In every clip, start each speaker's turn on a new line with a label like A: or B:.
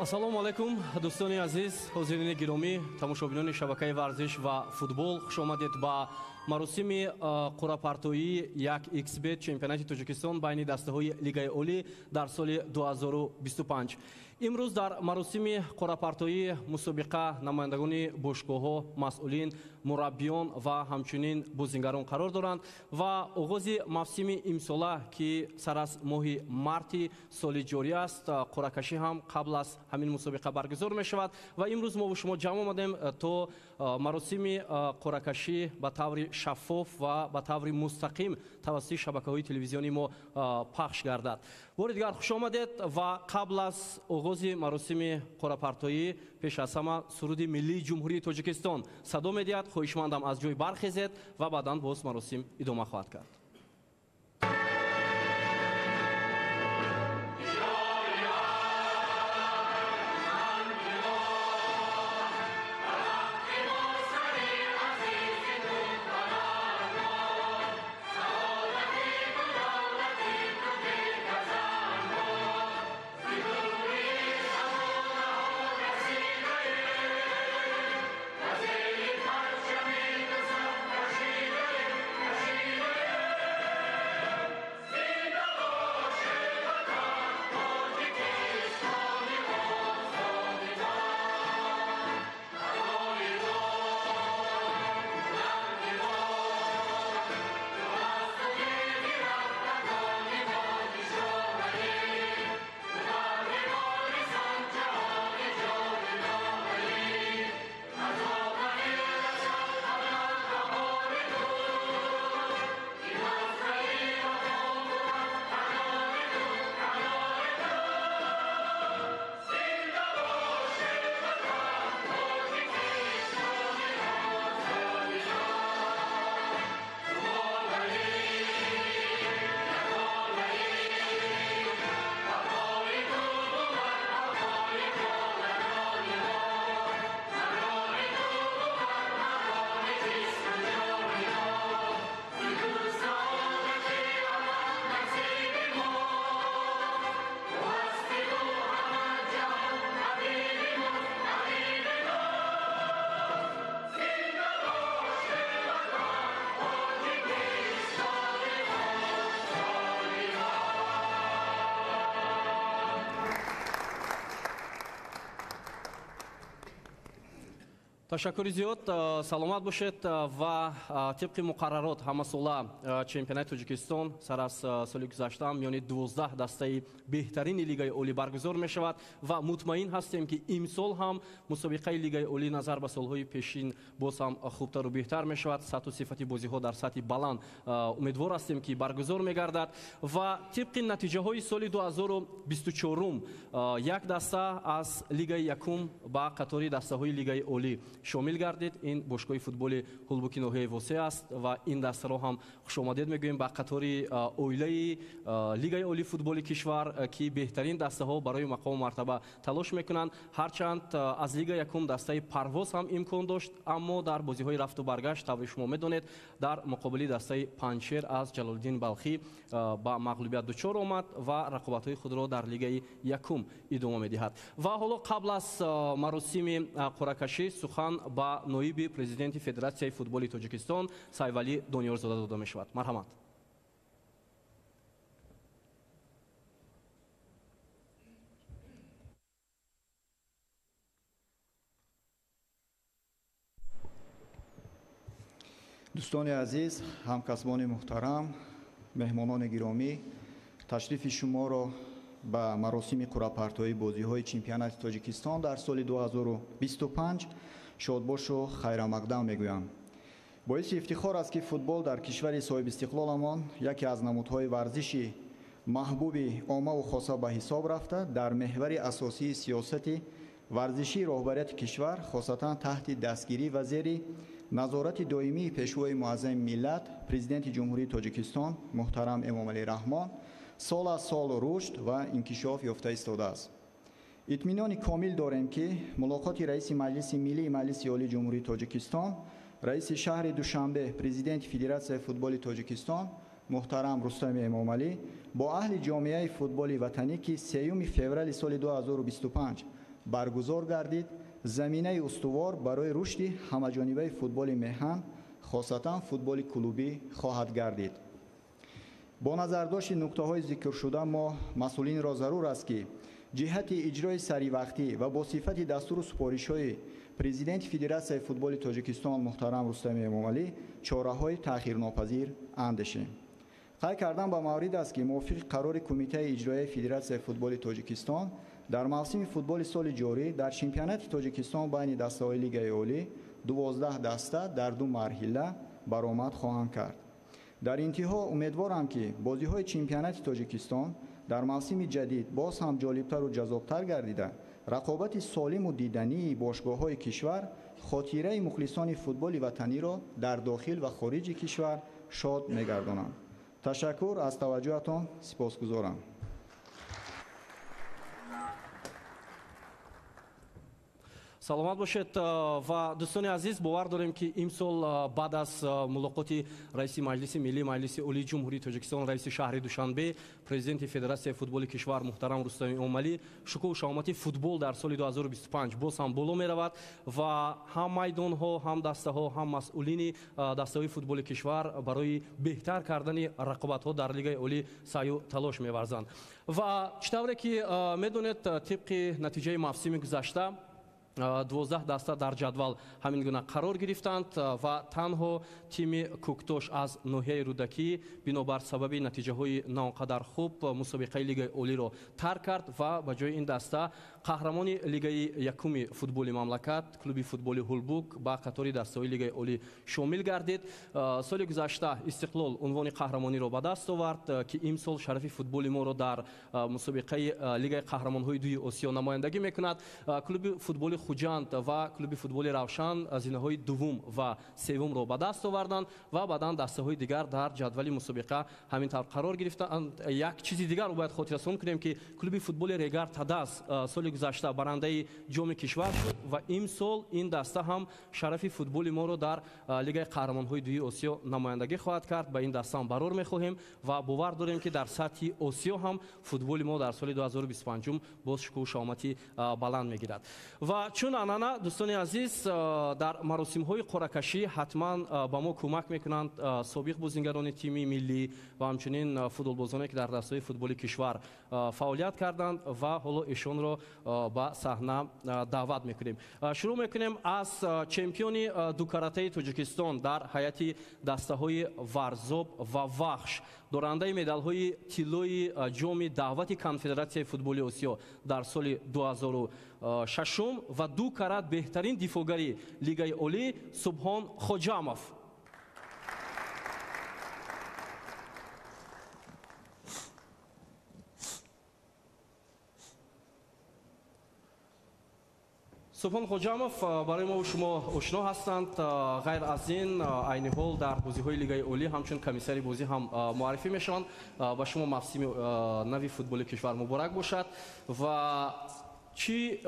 A: Ассалому алайкум, дӯстони азиз, ҳозирини гиромӣ, тамошобинони шабакаи варзиш ва футбол, хуш омадед ба маросими қуръапартоии 1xBet чемпионати Тоҷикистон байни дастаҳои Лигаи Олӣ дар соли 2025. Имрӯз дар маросими қуръапартоии мусобиқа намояндагони бошгоҳҳо, масъулин, мураббиён ва ҳамчунин бозингарон қарор доранд ва оғози мавсими имсола, ки сар аз моҳи марти соли ҷорӣ аст, қуръакашӣ ҳам қабл аз ҳамин мусобиқа баргузор мешавад ва имрӯз мо шумо ҷамъ омадем то маросими қуръакашӣ ба таври шаффоф ва ба таври мустақим тавассути шабакаҳои телевизионии мо пахш гардад. Бори дигар хуш омадед ва қабл аз оғози маросими қуръапартоӣ пеш аз ҳама суруди миллии Ҷумҳурии Тоҷикистон садо медиҳад. Хоҳишмандам аз ҷой бархезед ва баъдан боз маросим идома хоҳад кард. Ташаккури зиёд, саломат бошед ва тибқи муқаррарот ҳамасола чемпионати Тоҷикистон сар аз соли гузашта миёни 12 дастаи беҳтарини Лигаи Олӣ баргузор мешавад ва мутмаин ҳастем, ки имсол ҳам мусобиқаи Лигаи Олӣ назар ба солҳои пешин боз ҳам хубтару беҳтар мешавад. Сатҳу сифати бозиҳо дар сатҳи баланд умедвор ҳастем, ки баргузор мегардад ва тибқи натиҷаҳои соли 2024 як даста аз Лигаи якум ба қатори дастаҳои Лигаи Олӣ шомил гардид. Ин бошгоҳи футболи Ҳулбуки ноҳияи Восеъ аст ва ин дастаро ҳам хушомадед мегӯем ба қатори оилаи Лигаи Олии футболи кишвар, ки беҳтарин дастаҳо барои мақому мартаба талош мекунанд. Ҳарчанд аз Лигаи якум дастаи Парвоз ҳам имкон дошт, аммо дар бозиҳои рафту баргашт, тавре шумо медонед, дар муқобили дастаи Панҷшер аз Ҷалолиддин Балхӣ ба мағлубият дучор омад ва рақобатҳои худро дар Лигаи якум идома медиҳад. Ва ҳоло қабл аз маросими қуръакашӣ сухан ба ноиби президенти Федератсияи футболи Тоҷикистон Сайвалӣ Дониёрзода дода мешавад. Марҳамат.
B: Дӯстони азиз, ҳамкасбони муҳтарам, меҳмонони гиромӣ, ташрифи шуморо ба маросими қуръапартоии бозиҳои чемпионати Тоҷикистон дар соли 2025 шодбошу хайрамақдам мегӯям. Боиси ифтихор аст, ки футбол дар кишвари соҳибистиқлоламон яке аз намудҳои варзиши маҳбуби оммаву хоса ба ҳисоб рафта, дар меҳвари асосии сиёсати варзишии роҳбарияти кишвар, хосатан таҳти дастгирӣ ва зери назорати доимии пешвои муаззами миллат, президенти Ҷумҳурии Тоҷикистон муҳтарам Эмомалӣ Раҳмон, сол аз сол рушд ва инкишоф ёфта истодааст. Итминони комил дорем, ки мулоқоти раиси Маҷлиси Миллии Маҷлиси Олии Ҷумҳурии Тоҷикистон, раиси шаҳри Душанбе, президенти Федератсияи футболи Тоҷикистон муҳтарам Рустами Эмомалӣ бо аҳли ҷомеаи футболи ватанӣ, ки 3 феврали соли 2025 Баргузор гардид, заминаи устувор барои рушди ҳамаҷонибаи футболи меҳан, хосатан футболи клубӣ хоҳад гардид. Бо назардошти нуктаҳои зикршуда мо масъулинро зарур аст, ки ҷиҳати иҷрои саривақтӣ ва бо сифати дастуру супоришҳои Президенти Федератсияи футболи Тоҷикистон муҳтарам Рустами Эмомалӣ чораҳои таъхирнопазир андешем. Қайд кардан ба маврид аст, ки мувофиқи қарори Кумитаи иҷроияи Федератсияи футболи Тоҷикистон дар мавсими футболи соли ҷорӣ дар чемпионати Тоҷикистон байни дастаҳои Лигаи Олӣ 12 даста дар ду марҳила баромад хоҳанд кард. Дар интиҳо умедворам, ки бозиҳои чемпионати Тоҷикистон дар мавсими ҷадид боз ҳам ҷолибтару ҷаззобтар гардида, рақобати солиму дидании бошгоҳҳои кишвар хотираи мухлисони футболи ватаниро дар дохил ва хориҷи кишвар шод мегардонанд. Ташаккур аз таваҷҷӯҳатон, сипосгузорам.
A: Саломат бошед ва дӯстони азиз, бовар дорем, ки имсол баъд аз мулоқоти раиси Маҷлиси Миллӣ, Маҷлиси Олии Ҷумҳурии Тоҷикистон, раиси шаҳри Душанбе, президенти Федератсияи футболи кишвар муҳтарам Рустами Эмомалӣ, шукӯҳу шаҳомати футбол дар соли 2025 боз ҳам боло меравад ва ҳам майдонҳо, ҳам дастаҳо, ҳам масъулини дастаҳои футболи кишвар барои беҳтар кардани рақобатҳо дар Лигаи Олӣ саъю талош меварзанд. Ва чӣ тавре ки медонед, тибқи натиҷаи мавсими гузашта 12 даста дар ҷадвал ҳамин гуна қарор гирифтанд ва танҳо тими Кӯктош аз ноҳияи Рӯдакӣ бинобар сабаби натиҷаҳои наонқадар хуб мусобиқаи Лигаи Олиро тарк кард ва ба ҷои ин даста қаҳрамони Лигаи якуми футболи мамлакат, клуби футболи Ҳулбук ба қатори дастаҳои Лигаи Олӣ шомил гардид. Соли гузашта Истиқлол унвони қаҳрамониро ба даст овард, ки имсол шарафи футболи моро дар мусобиқаи Лигаи қаҳрамонҳои дуи Осиё намояндагӣ мекунад. Клуби футболи Хуҷанд ва клуби футболи Равшан зинаҳои дуввум ва севумро ба даст оварданд ва баъдан дастаҳои дигар дар ҷадвали мусобиқа ҳамин тавр қарор гирифтанд. Як чизи дигарро бояд хотиррасон кунем, ки клуби футболи Регар Тадаз соли гузашта барандаи ҷоми кишвар шуд ва имсол ин даста ҳам шарафи футболи моро дар Лигаи қаҳрамонҳои дуи Осиё намояндагӣ хоҳад кард. Ба ин даста ҳам барор мехоҳем ва бовар дорем, ки дар сатҳи Осиё ҳам футболи мо дар соли 2025 боз шукӯҳу шаҳомати баланд мегирад. Ва чун анъана, дӯстони азиз, дар маросимҳои қуръакашӣ ҳатман ба мо кӯмак мекунанд собиқ бозингарони тими миллӣ ва ҳамчунин футболбозоне, ки дар дастаҳои футболи кишвар фаъолият карданд ва ҳоло эшонро ба саҳна даъват мекунем. Шурӯъ мекунем аз чемпиони дукаратаи Тоҷикистон дар ҳайати дастаҳои Варзоб ва Вахш, дорандаи медалҳои тиллои ҷоми даъвати Конфедератсияи футболи Осиё дар соли 2006 ва ду карат беҳтарин дифоъгари Лигаи Олӣ Субҳон Хоҷамов. Субҳон Хоҷамов барои мо шумо ошно ҳастанд. Ғайр аз ин, айни ҳол дар бозиҳои Лигаи Олӣ ҳамчун комиссари бозӣ ҳам муаррифӣ мешаванд. Ба шумо мавсими нави футболи кишвар муборак бошад ва чӣ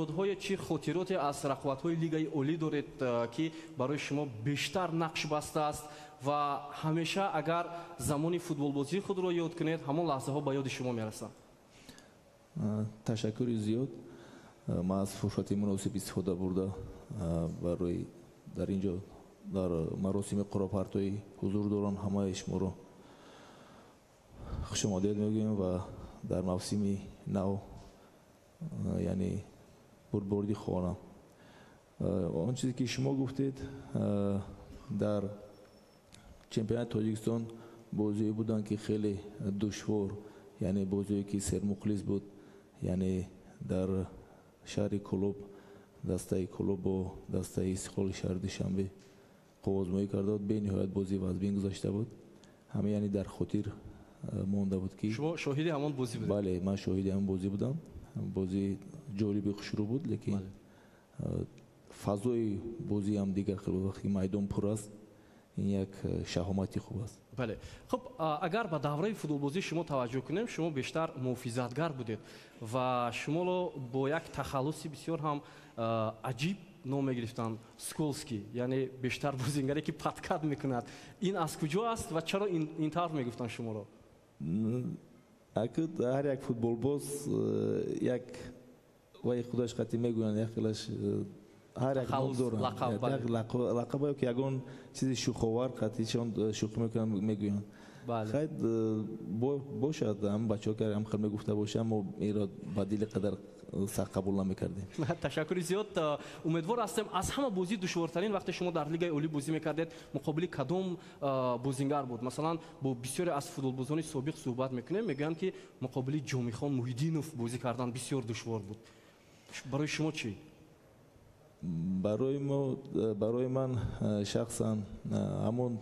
A: ёдҳое, чӣ хотироте аз рақобатҳои Лигаи Олӣ доред, ки барои шумо бештар нақш бастааст ва ҳамеша агар замони футболбозии худро ёд кунед, ҳамон лаҳзаҳо ба ёди шумо мерасанд?
C: Ташаккури зиёд. Ман аз фурсати муносиб истифода бурда барои дар ин ҷо дар маросими қуръапартоӣ ҳузур дорам, ҳамаи шуморо хушомадед мегӯем ва дар мавсими нав, яъне бурдбордӣ хоҳам. Он чизе ки шумо гуфтед, дар чемпионати Тоҷикистон бозиҳое буданд, ки хеле душвор, яъне бозиҳое ки сермухлис буд, яъне дар шаҳри Кӯлоб дастаи Кӯлоб бо дастаи Истиқлоли шаҳри Душанбе қувваозмоӣ карда буд. Бениҳоят бозии вазбин гузашта буд. Ҳама, яъне, дар хотир монда буд, ки
A: шумо шоҳиди ҳамон бозӣ будед?
C: Бале, ман шоҳиди ҳамон бозӣ будам. Бозии ҷолиби хушрӯ буд, лекин фазои бозӣ ҳам дигар хел буд. Вақте ки майдон пур аст, ин як шаҳомати хуб аст.
A: Бале, хуб, агар ба давраи футболбозии шумо таваҷҷӯҳ кунем, шумо бештар муҳофизатгар будед ва шуморо бо як тахаллуси бисёр ҳам аҷиб ном мегирифтанд, Сколский, яъне бештар бозингаре, ки подкат мекунад. Ин аз куҷо аст ва чаро ин тавр мегуфтанд шуморо?
C: Ҳар як футболбоз як вай худаш қати мегӯянд, як хелаш ҳар як ном доранд, лақаб ё ки ягон чизи шӯховар қатишон шӯхӣ мекунанд, мегӯянд. Хайр, бошад, ҳам бачаҳо ки ҳам хел мегуфта бошанд, мо инро ба дили қадар сахт қабул намекардем.
A: Ташаккури зиёд. Умедвор ҳастем, аз ҳама бозии душвортарин вақте шумо дар Лигаи Олӣ бозӣ мекардед, муқобили кадом бозингар буд? Масалан, бо бисёре аз футболбозони собиқ суҳбат мекунем, мегӯянд ки муқобили Ҷомихон Муҳиддинов бозӣ кардан бисёр душвор буд. Барои шумо чӣ?
C: Барои мо, барои ман шахсан ҳамон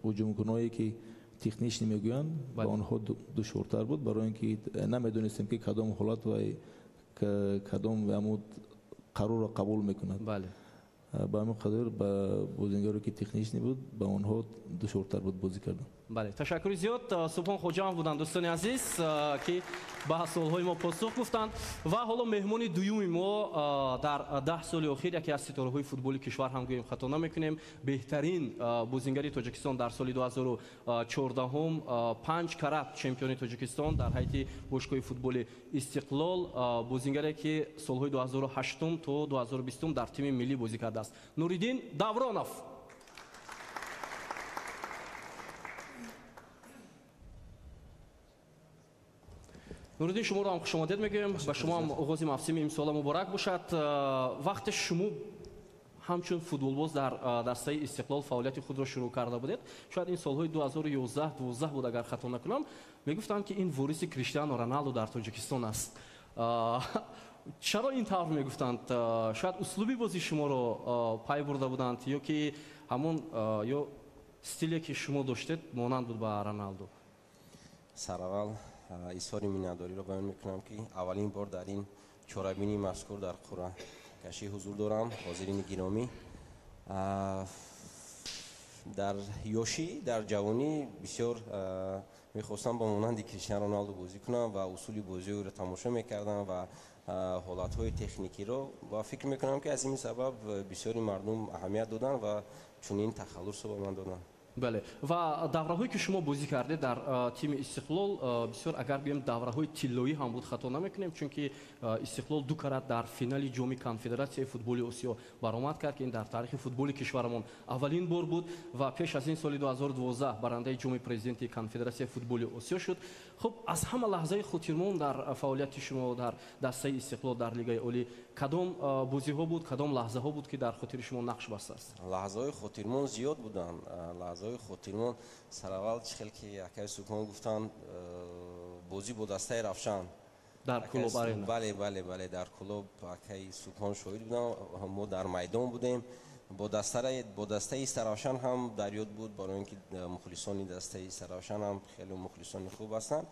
C: ҳуҷумкуное ки технични мегӯянд, ба онҳо душвортар буд, барои ин ки намедонистем ки кадом ҳолат ва кадом ҳамон қарорро қабул мекунад. Ба ҳамин қадр ба бозингаре ки технични буд, ба онҳо душвортар буд бозӣ кардан.
A: Бале, ташаккури зиёд. Субҳон Хоҷамов буданд, дӯстони азиз, ки ба суолҳои мо посух гуфтанд. Ва ҳоло меҳмони дуюми мо дар 10 соли охир яке аз ситораҳои футболи кишвар ҳам гӯем хато намекунем, беҳтарин бозингари Тоҷикистон дар соли 2014, 5 карат чемпиони Тоҷикистон дар ҳайати бошгоҳи футболи Истиқлол, бозингаре ки солҳои 2008 то 2020 дар тими миллӣ бозӣ кардааст, Нуриддин Давронов. Нуриддин, шуморо ҳам хушомадед мегӯем. Ба шумо ҳам оғози мавсими имсола муборак бошад. Вақте шумо ҳамчун футболбоз дар дастаи Истиқлол фаъолияти худро шурӯъ карда будед, шояд ин солҳои 2011-12 буд, агар хато накунам, мегуфтанд ки ин вориси Криштиану Роналду дар Тоҷикистон аст. Чаро ин тавр мегуфтанд? Шояд услуби бозии шуморо пай бурда буданд ё ки ҳамон ё стиле ки шумо доштед монанд буд ба Роналду?
D: Сараввал изҳори миннатдориро баён мекунам, ки аввалин бор дар ин чорабинии мазкур дар қуръакашӣ ҳузур дорам. Ҳозирини гиромӣ, дар ёшӣ, дар ҷавонӣ бисёр мехостам ба монанди Криштиану Роналду бозӣ кунам ва усули бозиро тамошо мекардам ва ҳолатҳои техникиро, ва фикр мекунам, ки аз ин сабаб бисёри мардум аҳамият доданд ва чунин тахаллусро ба ман доданд.
A: Бале, ва давраҳое ки шумо бозӣ кардед дар тими Истиқлол, бисёр агар гӯем давраҳои тиллоӣ ҳам буд, хато намекунем, чунки Истиқлол 2 карат дар финали ҷоми конфедератсияи футболи Осиё баромад кард, ки ин дар таърихи футболи кишварамон аввалин бор буд ва пеш аз ин соли 2012 барандаи ҷоми президенти конфедератсияи футболи Осиё шуд. Хуб, аз ҳама лаҳзаи хотирмон дар фаъолияти шумо дар дастаи Истиқлол дар Лигаи Олӣ кадом бозиҳо буд, кадом лаҳзаҳо буд ки дар хотири шумо нақш бастааст?
D: Лаҳзаҳои хотирмон зиёд буданд. Лаҳзаҳои хотирмон сараввал чӣ хел ки акаи Субҳон гуфтанд, бозӣ бо дастаи Равшан
A: дар Кӯлоб Арена.
D: Бале, бале, бале, дар Кӯлоб акаи Субҳон шоҳид будам, мо дар майдон будем. Бо дастаи Саравшан ҳам дар ёд буд, барои ин ки мухлисони дастаи Саравшан ҳам хеле мухлисони хуб ҳастанд.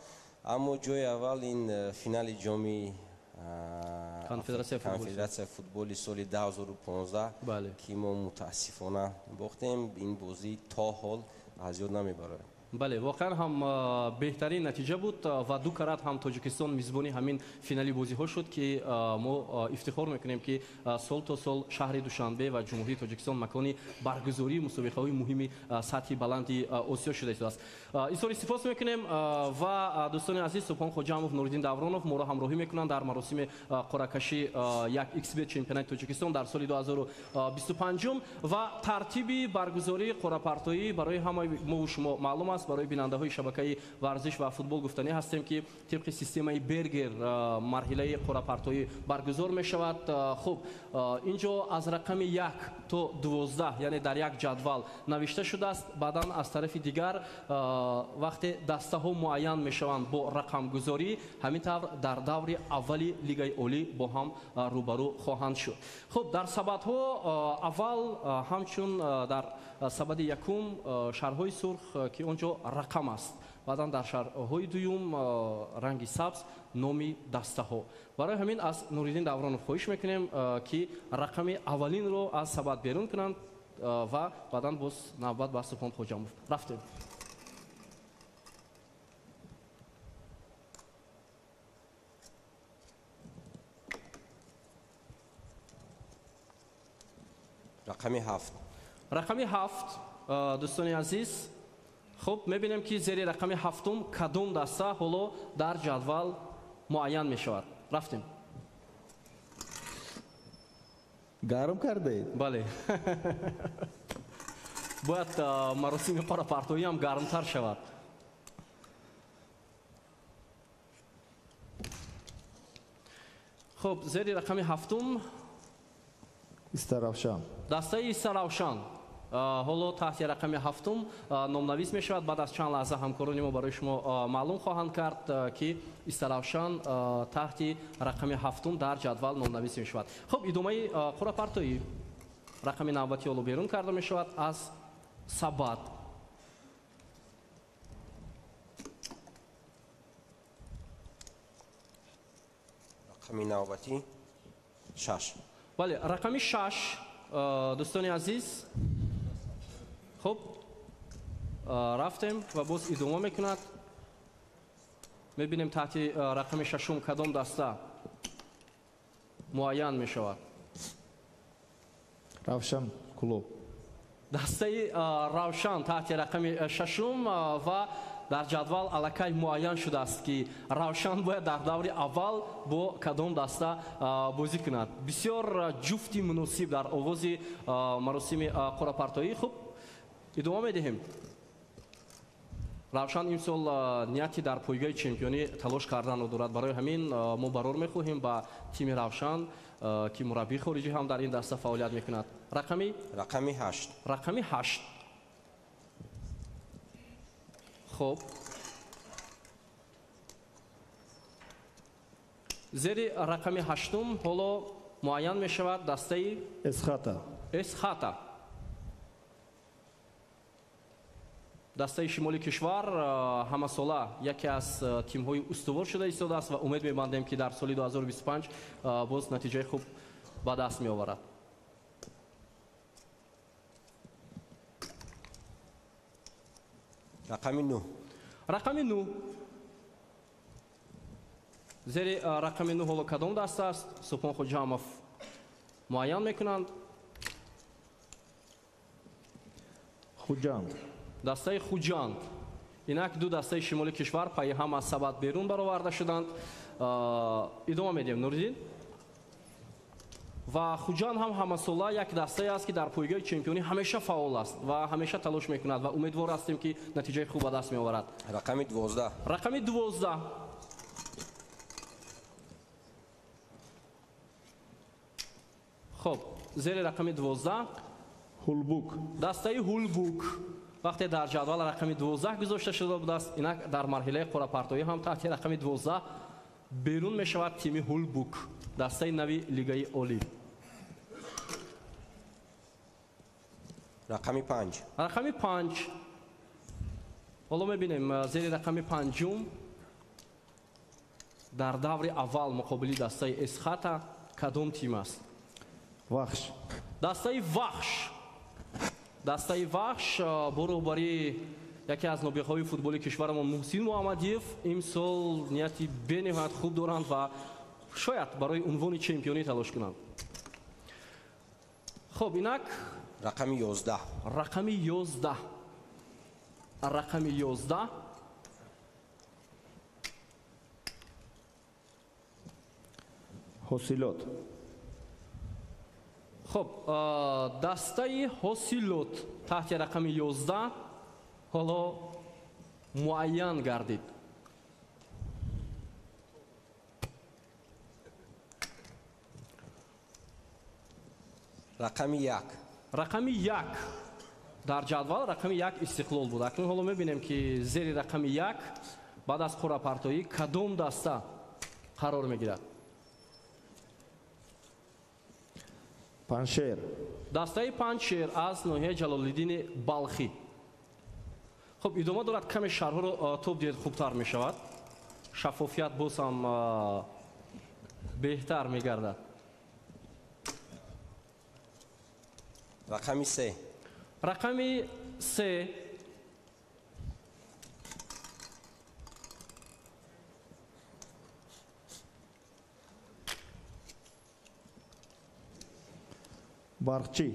D: Аммо ҷои аввал ин финали ҷоми конфедератсияи футболи соли 2015, ки мо мутаассифона бохтем. Ин бозӣ то ҳол аз ёд намебарояд.
A: Бале, воқеан ҳам беҳтарин натиҷа буд ва 2 карат ҳам Тоҷикистон мизбони ҳамин финали бозиҳо шуд, ки мо ифтихор мекунем, ки сол то сол шаҳри Душанбе ва Ҷумҳурии Тоҷикистон макони баргузории мусобиқаҳои муҳими сатҳи баланди Осиё шуда истодааст. Изҳори сипос мекунем ва дӯстони азиз, Субҳон Хоҷамов, Нуриддин Давронов моро ҳамроҳӣ мекунанд дар маросими қуръакашӣ 1xBet чемпионати Тоҷикистон дар соли 2025 ва тартиби баргузории қуръапартоӣ барои ҳамаи мову шумо маълум аст. Барои бинандаҳои шабакаи варзиш ва футбол гуфтанӣ ҳастем, ки тибқи системаи Бергер марҳилаи қуръапартоӣ баргузор мешавад. Хуб, ин ҷо аз рақами 1 то 12, яъне дар як ҷадвал навишта шудааст. Баъдан аз тарафи дигар вақте дастаҳо муайян мешаванд бо рақамгузорӣ, ҳамин тавр дар даври аввали Лигаи Олӣ бо ҳам рӯбарӯ хоҳанд шуд. Хуб, дар сабадҳо аввал ҳамчун дар сабади якум шарҳои сурх, ки он ҷо рақам аст, баъдан дар шарҳои дуюм ранги сабз номи дастаҳо. Барои ҳамин аз Нуриддин Давронов хоҳиш мекунем, ки рақами аввалинро аз сабад берун кунанд ва баъдан боз навбат ба Субҳон Хоҷамов. Рафтем.
D: Рақами 7.
A: Рақами 7, дӯстони азиз. Хуб, мебинем, ки зери рақами 7 кадом даста ҳоло дар ҷадвал муайян мешавад. Рафтем.
C: Гарм кардаед?
A: Бале. Бояд маросими қуръапартоӣ ҳам гармтар шавад. Хуб, зери рақами ҳафтум
C: Истаравшан.
A: Дастаи Истаравшан ҳоло таҳти рақами ҳафтум номнавис мешавад. Баъд аз чанд лаҳза ҳамкорони мо барои шумо маълум хоҳанд кард, ки Истаравшан таҳти рақами ҳафтум дар ҷадвал номнавис мешавад. Хуб, идомаи қуръапартоӣ. Рақами навбатӣ ҳоло берун карда мешавад аз сабад.
D: Рақами навбатӣ 6.
A: Бале, рақами 6, дӯстони азиз. Хуб, рафтем ва боз идома мекунад. Мебинем таҳти рақами шашум кадом даста муайян мешавад.
C: Равшан клуб.
A: Дастаи Равшан таҳти рақами шашум ва дар ҷадвал аллакай муайян шудааст, ки Равшан бояд дар даври аввал бо кадом даста бозӣ кунад. Бисёр ҷуфти муносиб дар овози маросими қуръапартоӣ. Хуб, идома медиҳем. Равшан имсол нияти дар пойгоҳи чемпионӣ талош карданро дорад. Барои ҳамин мо барор мехоҳем ба тими Равшан, ки мураббии хориҷӣ ҳам дар ин даста фаъолият мекунад. Рақами
D: 8.
A: Рақами 8. Хуб, зери рақами ҳаштум ҳоло муайян мешавад дастаи
C: Эсхата.
A: Эсхата. Дастаи шимоли кишвар ҳамасола яке аз тимҳои устувор шуда истодааст ва умед мебандем, ки дар соли 2025 боз натиҷаи хуб ба даст меоварад.
D: Рақами 9.
A: Рақами 9. Зери рақами 9 ҳоло кадом даста аст? Субҳон Хоҷамов муайян мекунанд.
C: Хуҷанд.
A: Дастаи Хуҷанд. Инак ду дастаи шимоли кишвар пайи ҳам аз сабад берун бароварда шуданд. Идома медиҳем, Нуриддин. Ва Хуҷанд ҳам ҳамасола як дастае аст, ки дар пойгоҳи чемпионӣ ҳамеша фаъол аст ва ҳамеша талош мекунад ва умедвор ҳастем, ки натиҷаи хуб ба даст меоварад.
D: Рақами 12.
A: Рақами 12. Хуб, зери рақами 12
C: Ҳулбук.
A: Дастаи Ҳулбук. Вақте дар ҷадвал рақами 12 гузошта шуда будааст, инак дар марҳилаи қуръапартоӣ ҳам таҳти рақами 12 берун мешавад тими Ҳулбук, дастаи нави Лигаи Олӣ.
D: Рақами 5.
A: Рақами 5. Ҳоло мебинем зери рақами панҷум дар даври аввал муқобили дастаи Эсхата кадом тим аст?
C: Вахш.
A: Дастаи Вахш. Дастаи Вахш бо роҳбарии яке аз нобиғаҳои футболи кишварамон Муҳсин Муҳаммадиев имсол нияти бениҳоят хуб доранд ва шояд барои унвони чемпионӣ талош кунанд. Хуб, инак
D: рақами 11.
A: Рақами 11. Рақами 11.
C: Ҳосилот.
A: Хуб, дастаи Ҳосилот таҳти рақами 11 ҳоло муайян гардид.
D: Рақами 1.
A: Рақами 1. Дар ҷадвал рақами 1 Истиқлол буд. Акнун ҳоло мебинем, ки зери рақами 1 баъд аз қуръапартоӣ кадом даста қарор мегирад.
C: Панҷшер.
A: Дастаи Панҷшер аз ноҳияи Ҷалолиддини Балхӣ. Хуб, идома дорад, каме шарҳҳоро тоб диҳед, хубтар мешавад. Шаффофият боз ҳам беҳтар мегардад.
D: Рақами 3.
A: Рақами 3.
C: Барқчӣ.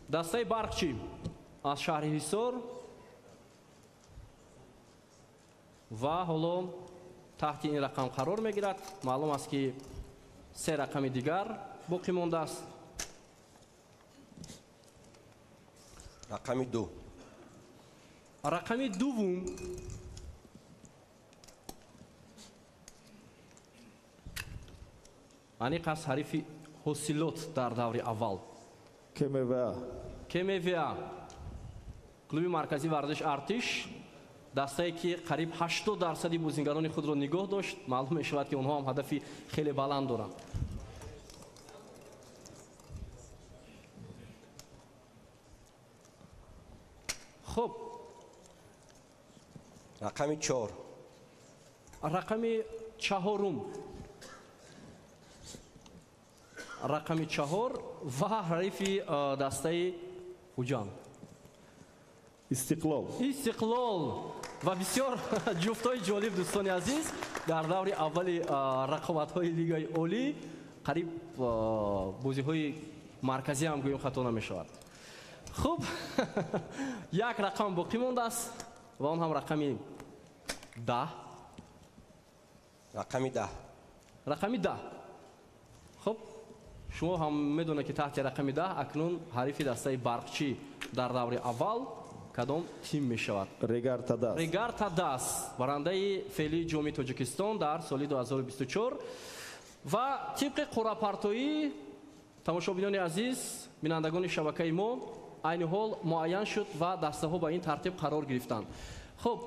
A: Дастаи Барқчӣ аз шаҳри Ҳисор ва ҳоло таҳти ин рақам қарор мегирад. Маълум аст, ки се рақами дигар боқӣ мондааст.
D: Рақами 2.
A: Рақами дуввум. Аниқ аст ҳарифи Ҳосилот дар даври аввал.
C: КМВА.
A: КМВА. Клуби марказии варзиш Артиш, дастае ки қариб 80% бозингарони худро нигоҳ дошт, маълум мешавад ки онҳо ҳам ҳадафи хеле баланд доранд. Хуб.
D: Рақами 4.
A: Рақами чаҳорум. Рақами 4 ва ҳарифи дастаи Хуҷанд.
C: Истиқлол.
A: Истиқлол. Ва бисёр ҷуфтҳои ҷолиб, дӯстони азиз, дар даври аввали рақобатҳои Лигаи Олӣ қариб бозиҳои марказӣ ҳам гӯем хато намешавад. Хуб, як рақам боқӣ мондааст ва он ҳам рақами 10.
D: Рақами 10.
A: Рақами 10. Хуб, шумо ҳам медонед ки таҳти рақами 10 акнун ҳарифи дастаи Барқчӣ дар даври аввал кадом тим мешавад?
C: Регар-Тадас.
A: Регар-Тадас, барандаи феълии ҷоми Тоҷикистон дар соли 2024. Ва тибқи қуръапартоӣ, тамошобинони азиз, бинандагони шабакаи мо, айни ҳол муайян шуд ва дастаҳо ба ин тартиб қарор гирифтанд. Хуб,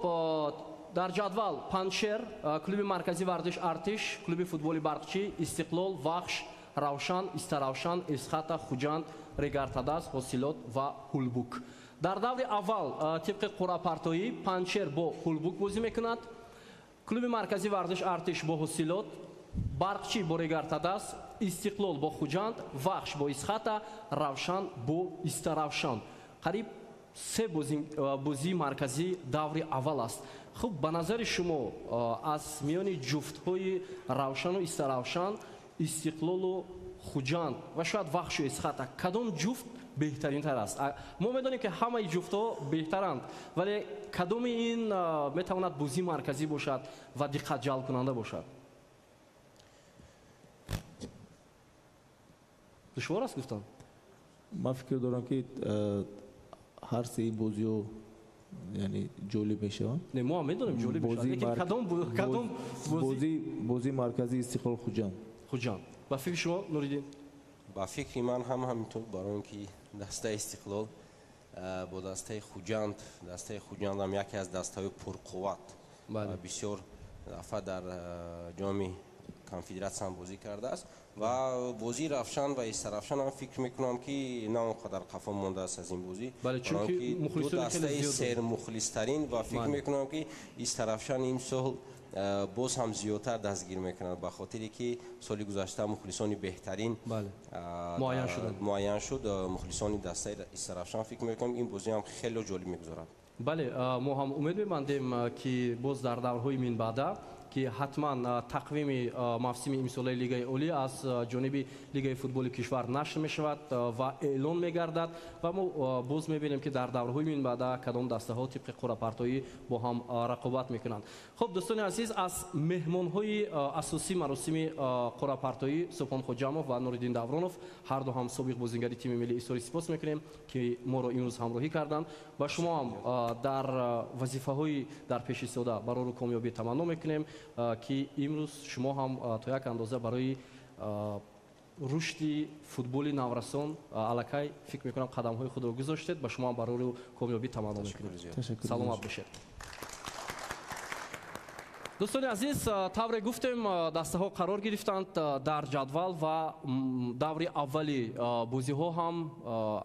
A: дар ҷадвал Панҷшер, клуби марказии варзиш Артиш, клуби футболи Барқчӣ, Истиқлол, Вахш, Равшан, Истаравшан, Исхата, Хуҷанд, Регар-Тадас, Ҳосилот ва Ҳулбук. Дар даври аввал тибқи қуръапартоӣ Панҷшер бо Ҳулбук бозӣ мекунад, клуби марказии варзиш Артиш бо Ҳосилот, Барқчӣ бо Регар-Тадас, Истиқлол бо Хуҷанд, Вахш бо Исхата, Равшан бо Истаравшан. Қариб се бозии марказӣ даври аввал аст. Хуб, ба назари шумо аз миёни ҷуфтҳои Равшану Истаравшан, Истиқлолу Хуҷанд ва шояд Вахшу Исхата кадом ҷуфт беҳтаринтар аст? Мо медонем ки ҳамаи ҷуфтҳо беҳтаранд, вале кадоми ин метавонад бозии марказӣ бошад ва диққат ҷалбкунанда бошад? Душвор аст гуфтан?
C: Ман фикр дорам ки ҳар сеи бозиҳо яъне ҷолиб мешаванд.
A: Не, мо ҳам медонем ҷолиб мешавад, лекин кадом
C: бозии марказии Истиқлол Хуҷанд.
A: Хуҷанд. Ба фикри шумо, Нуриддин?
D: Ба фикри ман ҳам ҳаминтур, барои он ки дастаи Истиқлол бо дастаи Хуҷанд, дастаи Хуҷанд ҳам яке аз дастаҳои пурқувват, бисёр дафъа дар ҷоми конфедератсия ҳам бозӣ кардааст ва бозии Равшан ва Истаравшан ҳам фикр мекунам ки на он қадар қафо мондааст аз ин бозӣ, чунки ду дастаи сермухлистарин ва фикр мекунам ки Истаравшан имсол боз ҳам зиёдтар дастгир мекунад, ба хотире ки соли гузашта мухлисони беҳтарин муайян шуд, мухлисони дастаи Истаравшан. Фикр мекунам ин бозӣ ҳам хеле ҷолиб мегузарад.
A: Бале, мо ҳам умед мебандем ки боз дар даврҳои минбаъда ки ҳатман тақвими мавсими имсолаи Лигаи Олӣ аз ҷониби Лигаи футболи кишвар нашр мешавад ва эълон мегардад ва мо боз мебинем ки дар даврҳои минбаъда кадом дастаҳо тибқи қуръапартоӣ бо ҳам рақобат мекунанд. Хуб, дӯстони азиз, аз меҳмонҳои асосии маросими қуръапартоӣ Субҳон Хоҷамов ва Нуриддин Давронов, ҳар ду ҳам собиқ бозингари тими миллии Исори, сипос мекунем ки моро имрӯз ҳамроҳӣ карданд. Ба шумо ҳам дар вазифаҳои дар пеш истода барору комёбӣ таманно мекунем ки имрӯз шумо ҳам то як андоза барои рушди футболи наврасон аллакай фикр мекунам қадамҳои худро гузоштед. Ба шумо ҳам барору комёбӣ таманно мекунем. Саломат бошед. Дӯстони азиз, тавре гуфтем, дастаҳо қарор гирифтанд дар ҷадвал ва даври аввали бозиҳо ҳам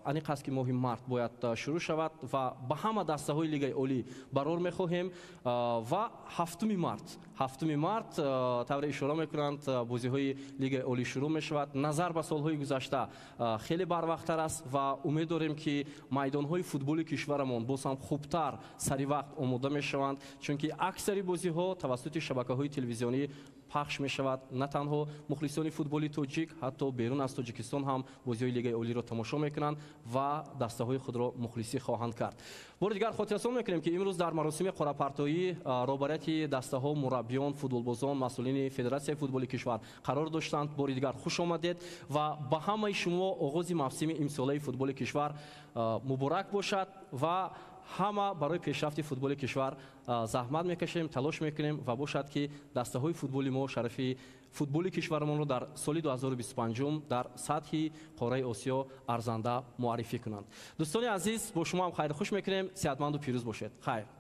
A: аниқ аст ки моҳи март бояд шурӯъ шавад ва ба ҳама дастаҳои Лигаи Олӣ барор мехоҳем ва 7 март тавре ишора мекунанд, бозиҳои Лигаи Олӣ шурӯъ мешавад. Назар ба солҳои гузашта хеле барвақттар аст ва умед дорем ки майдонҳои футболи кишварамон боз ҳам хубтар сари вақт омода мешаванд, чунки аксари бозиҳо тавассути шабакаҳои телевизионӣ Пахш мешавад. На танҳо мухлисони футболи тоҷик, ҳатто берун аз Тоҷикистон ҳам бозиҳои Лигаи Олиро тамошо мекунанд ва дастаҳои худро мухлисӣ хоҳанд кард. Бори дигар хотиррасон мекунем, ки имрӯз дар маросими қуръапартоӣ роҳбарияти дастаҳо, мураббиён, футболбозон, масъулини Федератсияи футболи кишвар қарор доштанд. Бори дигар хуш омадед ва ба ҳамаи шумо оғози мавсими имсолаи футболи кишвар муборак бошад ва ҳама барои пешрафти футболи кишвар заҳмат мекашем, талош мекунем ва бошад, ки дастаҳои футболи мо шарафи футболи кишварамонро дар соли 2025 дар сатҳи қораи Осиё арзанда муаррифӣ кунанд. Дӯстони азиз, бо шумо ҳам хайрхуш мекунем. Сеҳатманду пирӯз бошед. Хайр.